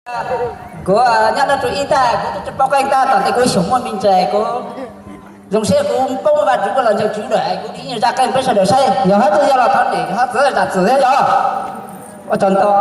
Kuv nyob dab tsu ib tag, kuv twb tsis paub qeej tag, tom ntej kuv xyaum muaj me ntsis, kuv zoo siab kuv poob Vajtswv kuv los ntseeg Tswv lawm, kuv ib nyuag zaj qeej peb sawv daws saib, yog hab twg yog los thov niam hab txwv zam txim thiab yog. Ua tsaug ntau.